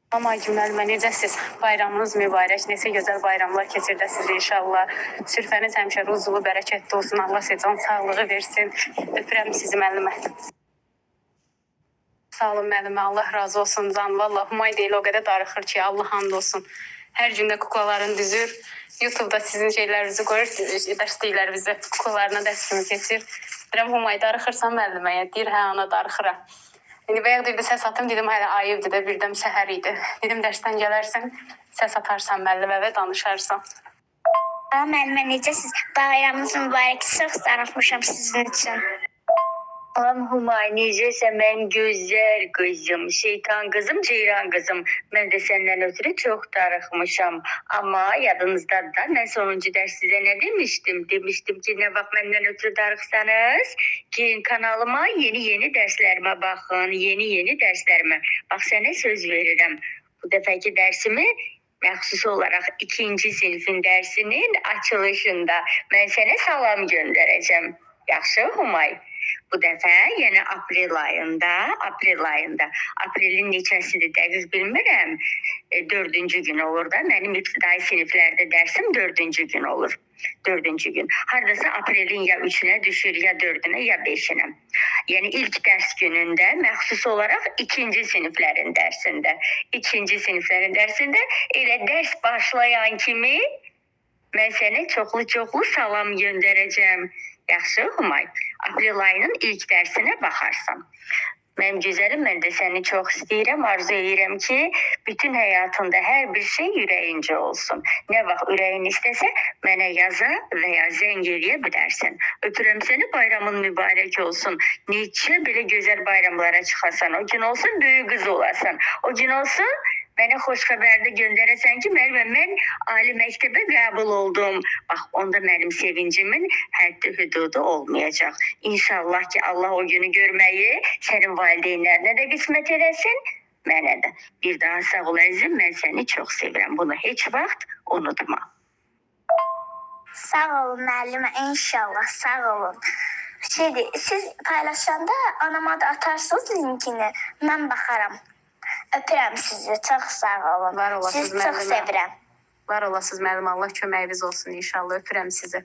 Amma müəllimə, necəsiz? Bayramınız mübarək, neçə gözəl bayramlar keçirdəsiniz inşallah. Sürfəniz həmişə ruzulu, bərəkətli olsun. Allah sizə can sağlığı versin. Öpürəm sizi, müəllimə. Sağ olun, müəllimə, Allah razı olsun. Can, vallah Humay deyil, o qədər darıxır ki, Allah and olsun. Hər gün də kuklalarını düzür. YouTube-da sizin şeylərinizi qoyur, dərsliklərinizi, kuklalarına dərs kimi keçir. Deyirəm, Humay, darıxırsan müəlliməyə? Deyir, hə ana, darıxıram. İndi bayaq deyirdi, səs atım, dedim hələ ayıbdır da, birdən səhər idi. Dedim dərsdən gələrsən, səs atarsan müəllimə və danışarsan. Salam müəllimə, necəsiz? Bayramınız mübarək. Çox darıxmışam sizin üçün. Salam Humay, necəsən mənim gözəl qızım, şeytan qızım, ceyran qızım. Mən də səndən ötürü çox darıxmışam. Amma yadınızdadır da, mən sonuncu dərs sizə nə demişdim? Demişdim ki, nə vaxt məndən ötürü darıxsanız, girin kanalıma, yeni-yeni dərslərimə baxın, yeni-yeni dərslərimə. Bax, sənə söz verirəm. Bu dəfəki dərsimi məxsus olaraq ikinci sinifin dərsinin açılışında mən sənə salam göndərəcəm. Yaxşı, Humay? Bu dəfə, yəni aprel ayında, aprel ayında, aprelin neçəsidir dəqiq bilmirəm. Dördüncü gün olur da. Mənim ibtidai siniflərdə dərsim dördüncü gün olur. Dördüncü gün. Hardasa aprelin ya üçünə düşür, ya dördünə, ya beşinə. Yəni ilk dərs günündə məxsus olaraq ikinci siniflərin dərsində, ikinci siniflərin dərsində elə dərs başlayan kimi mən sənə çoxlu-çoxlu salam göndərəcəm. Yaxşı, Humay? Aprel ayının ilk dərsinə baxarsan. Mənim gözəlim, mən də səni çox istəyirəm. Arzu edirəm ki, bütün həyatında hər bir şey ürəyincə olsun. Nə vaxt ürəyin istəsə, mənə yaza və ya zəng eləyə bilərsən. Öpürəm səni, bayramın mübarək olsun. Neçə belə gözəl bayramlara çıxasan, o gün olsun böyük qız olasan. O gün olsun mənə xoş xəbər də göndərəsən ki, müəllimə, mən ali məktəbə qəbul oldum. Bax, onda mənim sevincimin həddi hüdudu olmayacaq. İnşallah ki, Allah o günü görməyi sənin valideynlərinə də qismət eləsin, mənə də. Bir daha sağ ol əzizim, mən səni çox sevirəm. Bunu heç vaxt unutma. Sağ olun müəllimə, inşallah sağ olun. Şeydir, siz paylaşanda anama da atarsınız linkini. Mən baxaram. Öpürəm sizi. Çox sağ olun. Var olasınız, Sizi çox müəllimə. sevirəm. Var olasınız, müəllim, Allah köməyiniz olsun inşallah. Öpürəm sizi.